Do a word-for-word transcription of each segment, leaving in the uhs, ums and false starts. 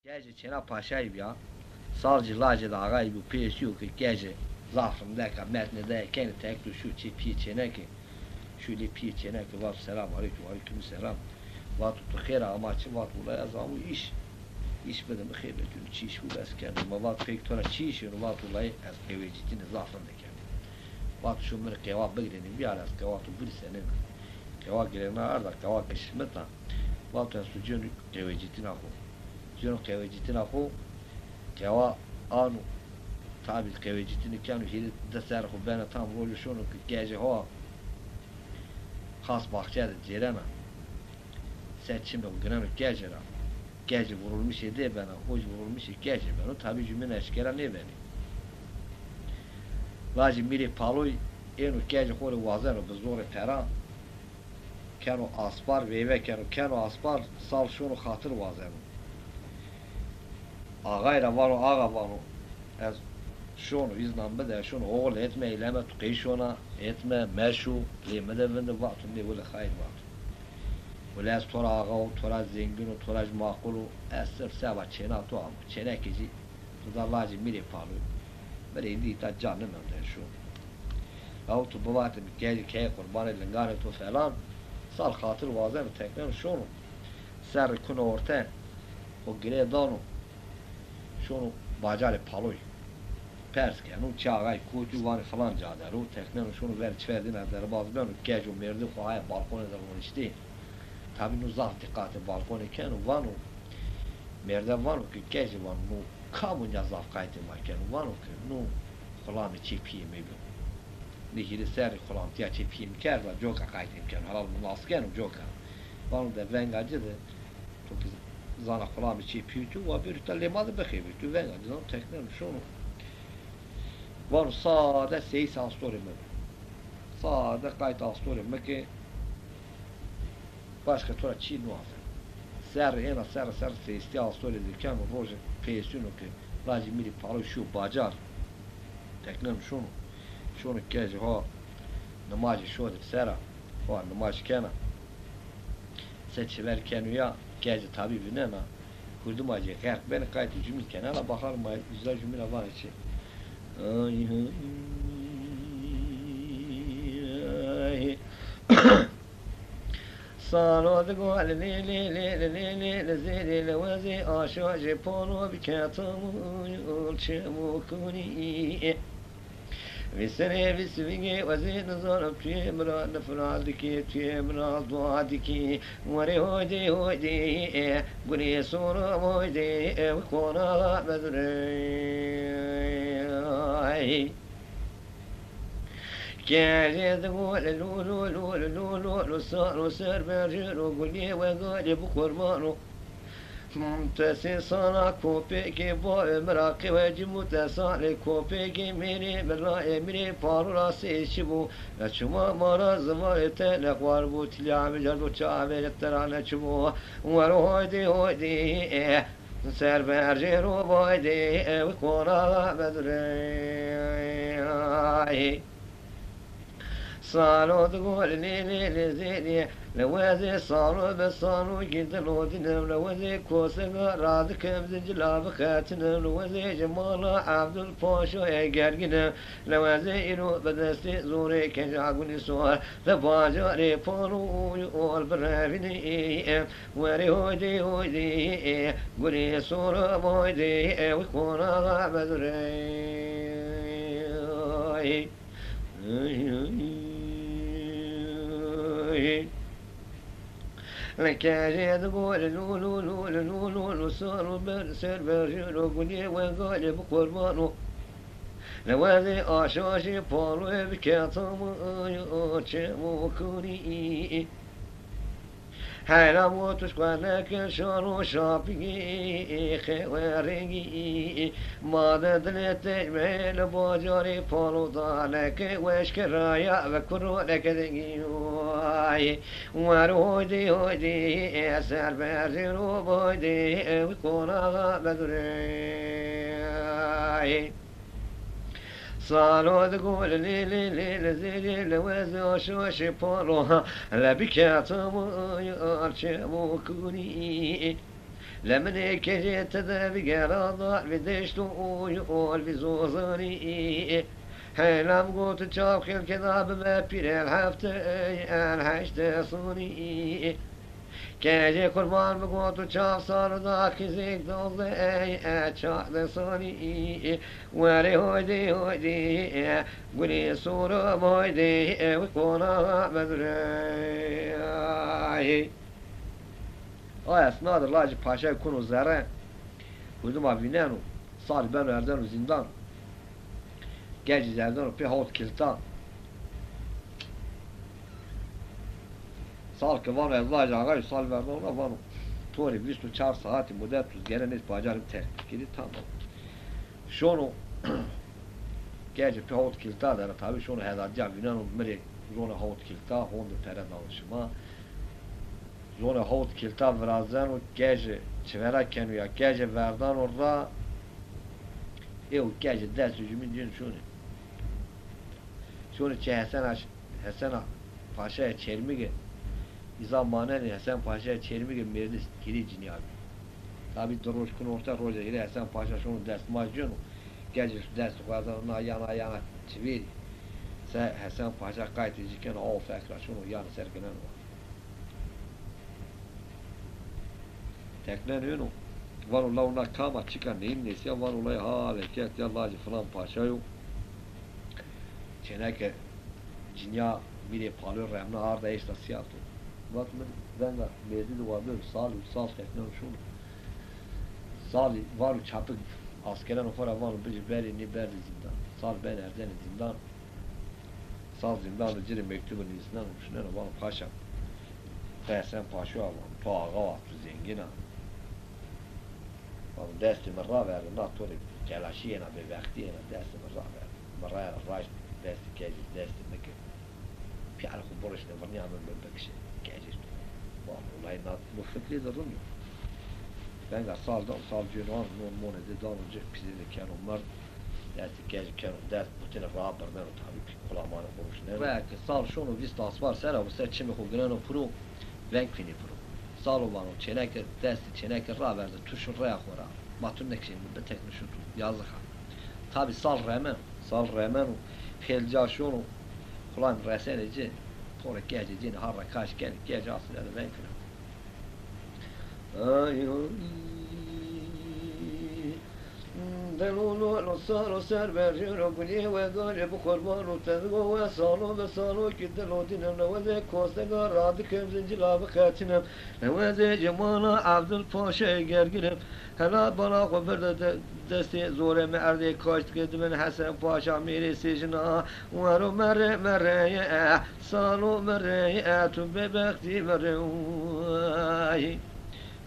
Kejê çêna paşayî bîya. Sal ci lacê de axayî bî, pêsîyo ke kejê zaf rindek a, metnê de kenê, tek do şû çê pîyê çênekî. Şû lê pîyê çênekî, vato selam aleykum. Aleykum selam. Vato tu xêr a, ama çi? Vato wulay ez amo îş. Îş bide mi xêr bê, tu çi îş bû ez kerdim. Ma vato peyk to ra çi îş êno? Vato wulay ez qewecîtîne zaf rindek kerdim. Vato şo mi rê qewa bigirênê bîyar, ez qewa to birîsenêna. Qewa girêna arda, qewa ke şimita. Vato ez to cêno qewecîtîna xo. Cêno qewecîtîna xo, qewa ano. Tabî qewecîtîne keno, hîrê di serrî xo bena tam, rojê şono ke kejê ho xas baxçe de cêrena. Se çimê xo gineno kejê ra. Kejê vurulmîşê dê bena, o jî vurulmîşê kejê beno. Tabî jumîn eşkera nêbenê. Lajê Mîrê Paloy êno kejê xo rê wazeno bi zorê pera. Keno aspar, veyve keno, keno aspar, sal şono xatir wazeno. Axay ra vano, axa vano, ez şono, îznan bide, ez şono. Oxil, etme eyleme, tu qey şona, etme, meşo, lê mi de vinde. Vato nê, wile xayîr vato. Wile ez to ra axa o, to ra zengin o, to ra jî maqul o, ez sirf seba çêna to amo. Çênekê jî tu da lajê Mîrê Paloy. Mi rê îndî îta ca nimendo, ez şono. Lawo tu bivatê mi, kejê keyê qurbanê linganê to falan, sal xatir wazeno, tekneno şono. Serrî kuno orte, xo girê dano, şono bacarê Paloy. Pers keno, çi axayî kotî, vanê filan ca der o, tekneno şono ver çiver dîna derbaz beno, kej û mêrdî xo aye balkonê de roniştê. Tabî no zaf dîqatê balkonê keno, vano, mêrde vano ke kejê, vano, no kam o nîya zaf qaytê ma keno? Vano ke no xulamê çê pîyê mi bî. Nê hîrê serrî xulamtîya çê pîyê mi kerda, coka qaytê mi keno, helal mi nas keno coka. Vano de venga ci de, to ke zana xulamê çê pîyê tu, wa bêro îta lê ma de bixebitîyo, venga ci zano, tekneno şono. Vano sade seyîs astorê mi bi. Sade qayt astorê mi ke başka to ra çî nîwazeno. Serrî êna, serrî, serrî seyîstî astorê de keno, rojê peyêsîno ke lajê Mîrê Paloy şîyo bacar. Tekneno şono. Şono kejê ho nimajê şo de ser a. Ho nimaj kena. Se çiver keno ya, kejê tabî vînena. Hurduma ci xerq benê, qaytê jumîn kena. La baxar ma uza jumîna vanê çi. Ay, ay, ay. Sano di gol lê lê lê lê lê lê lê zêdê lewezê aşa jê pano biketim çemokunî. Vîsirê vîsvîngê wezê nizanim tuyê min ra nifra dikê, tuyê min ra dua dikê. Werê hoydê hoydê, gulê sora hoydê, ew qonaxa bedurê. Kejê di gole lu lu lu lu lu lu lu sar û ser berjêr û gulê wegalê bi qurbano. Tesê sana kopêkê bavê mi ra qewecî bû, te sanê kopêkê mêrê mi ra, Emîrê Palo ra sês çi bû? Çima ma ra zivarê te nexwar bû, tilya mi cerd û çavê te ra neçi bû? Wero hoydê hoydê, ser berjêr û baydê, ew qonaxa bedurê. Salo di gol lê lê lê zêdê, lewezê salo be salo gî dilo dînem, lewezê kosega ra dikem zincila bixetinem, lewezê ji mala Evdul Paşa ê gergînem, lewezê îro bi destê zorê keja gunî sor, di bacarê pano ol birevînê, werê hoydê hoydê, gulê sora baydê, ew qonaxa bedurê. Kejê di gole lu lu lu lu lu lu lu sar û ber ser berjêr û gulê wegalê bi qurbano. Lewezê aşa jê paloyê biketim çemokunî. Heyra bo tu şkweneke şano şapigî xewerengî. Ma de dilê te me li bacarê palo da, neke weşke raya ve kuro neke dengî. Ay, wer hoydê hoydê, ser berjêr û baydê, ew qonaxa bedurê. Salo di gol lê lê lê lê zêdê lewezê aşa jê palo, lebî ketim arçe bokunî. Leminê kejê ti de vî gerada, vî deşt û ol, vî zozanî. Helam got çav xêlkê da bibe pîr el hefte, el heşte sanî. Kejê qurban bigot çav sar da, xizêk dozde, e, çarde sanî. Werê hoydê hoydê, e, gulê sor û boydê, e, wî qonaxa bedurê. Ay. A esna de lajê paşayî kuno zere, hurdima vîneno, Salî beno erzeno zîndan. Kejî zî erzeno pê hawt kilta. Sal ke vano ez lajê axayî, Sal verda ona vano, to rê vîst û çar saetî mudet tu zî gere nêz pacarî mi terk bikirî, tamam. Şono kejî pê hawt kilta de ra, tabî şono hedadîya vîneno mi rê zonê hawt kilta, honde pere dano şima. Zonê hawt kilta virazeno, kejî çivera keno ya, kejî verdano ra, ê û kejî dest û cimî dîno şonê. Şonê çê Hesena, Hesena Paşaya Çermîge, îza manenê Hesen Paşaya Çermîge mêrdî hîrê cinîya bî. Tabî di roj kuno orte, roja hîrê Hesen Paşa şono destmaj ceno, kejî dest xo erzeno na yana yana çivêrî. Se Hesen Paşa qaytê ci keno, aw fek ra şono yanî ser gineno. Teknen êno. Vano law na kam a, çik a, neyîn nêsîya? Vano lay halê ke tiya lajê filan paşa yo. Çêneke cinîya mîrê palo remna arda eşta sîya to. Vat mi venga mêrdî de wa bêro Salî, Sal tekneno şono. Salî vano çapik askeranê xo ra vano bicî berê, nê berdê zîndan. Sal ben erzenê zîndan. Sal zîndan de ci rê mektubî nivîsneno, şineno, vano paşa, ti Hesen Paşo a, vano, to axa wa, tu zengîn a. Vano destê mi raverde, na to rê telaşî yena, bêbextî yena, destê mi raverde. Mi raye ra raşt destê kejî, destê mi ke. Pîyarê xo birişne, virnîya mi mi bikişe. Kejî to. Vano, wulay na, no fikrê de rind o. Venga Sal dano, Sal cêno ano, non monê de dano ci, pîzê de keno mird. Destê kejî keno dest, butêne ra birneno, tabî pî kulamane xo ruşneno. Raya ke Sal şono vîst aspar ser a, ser çimê xo gineno piro, veng fînê piro. Salo vano çêneke, destê çêneke raverde, tu şin raya xo ra. Ma tu nêkişê, mi bitekne şo tu, yazix a. Tabî Sal remeno, Sal remeno, xêlca şono, xulamî resenê ci, to rê kejê cênê har ra kaş kenê, kej asile de veng fîneno. Ay, ay. Delo lo lo salo ser berjero, gulê we gale bi qurbano, tezgo we salo be salo ki delo dînem, lewezê kosega ra dikem, zincila biqetînem, lewezê cemala Evdil Paşayê gergînem, hela bala xo birde de-, destê, zorê mi erdê kaşt ke dimin Hesen Paşa mêrê sêjina, wero merre merre ye, salo merre ye, tu bêbextî merre. Ay.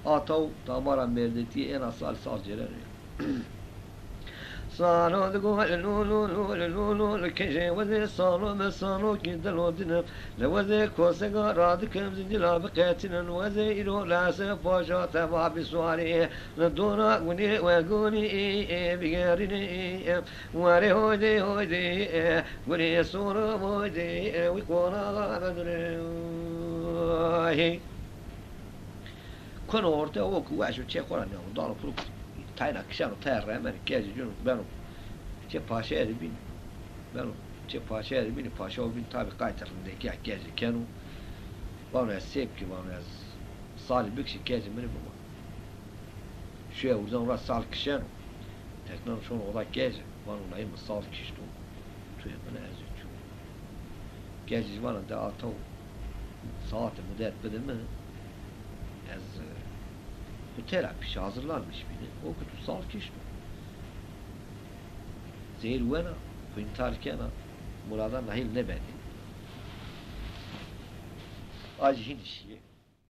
Ata û damara mêrdetî êna Sal, Sal cêreno ya. Salo digo lu lu lu lu lu lu lu, kejê wezê salo be salo ki delo dînem, lewezê kosega ra dikem, zincila biqetînem, wezê îro lese paşa tema bî suarî, li dora gunê we gunî bigerînê, werê hoydê hoydê, gunê sor û boydê, wî qonaxa bedurê. Kuno orte, o ki weş o, çê xo ra nîyano, dano piro, tayna kişeno, tayê remeno, kejê cêno beno çê paşayê de bîn. Beno çê paşayê de bîn, paşa o bîn, tabî qaytê rindekîya kejê keno. Vano ez sê bikî, vano ez Salî bikişî, kejê mi rê bima. Şuye urzen ra Sal kişeno. Tekneno şono oda kejê, vano nayê mi Sal kişto. Tu yê mi ne, ez yê tu. Kejî vana de ata û saete mudet bide mi, ez, e, hotela pîşe hazirlanmiş bîne. O ki tu Sal kişto. Zehîr wena, xo întar kena, murada Nahîl nêbenê. Acî hînî şîye.